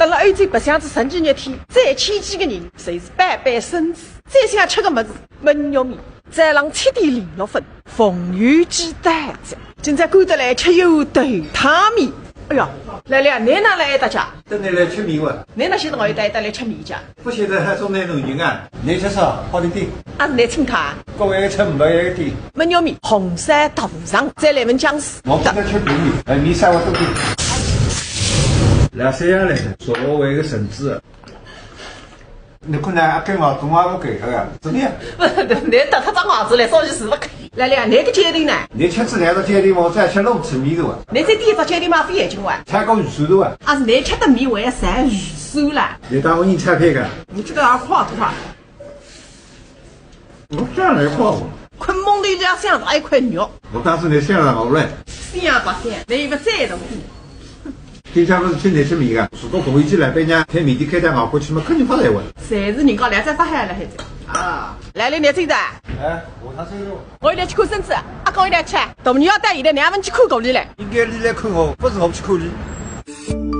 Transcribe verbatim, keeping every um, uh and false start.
辣辣欧洲白相仔十几日天，最牵记个人，侪是板板孙子。最想吃个物事，焖肉面。早浪七点零六分，凤游记到哉。今朝赶得来吃碗头汤面。哎呀，来了，侬哪来搭家？等侬来吃面哇？侬哪晓得我有带得来吃面家？勿晓得还中南农群啊？侬吃啥？好点点。啊，是侬请客啊？各位吃唔到一个点。焖肉面，红烧大肠，再来份姜丝。我不能吃平米，哎，面稍微多点。来，沈阳来的，说我为个神子。你看呢，跟我中华路给个呀，怎么样？勿是，侬搭他张牙子来，说句是勿可以。来了，侬个决定呢？侬吃仔两只决定嘛，我再吃弄吃面的哇。侬再点一只决定嘛，费眼劲哇。超过预算的哇。啊，是侬吃的面，我要算预算啦。侬当我印钞票个？你这个还快不快？我这样来快活。困梦里就要想着一块肉。我当时侬想着我嘞。想也白想，侬有个赞同。 今朝勿是请侬吃面个，如果凤游记老板娘开面店开到外国去嘛，肯定发财哇。侪是人家来再发海了还是？啊，来了，侬今朝。哎，我他这个。我有点去看孙子，阿哥有点吃。大米要带现在两份去看过来了。应该你来看我，不是我去看你。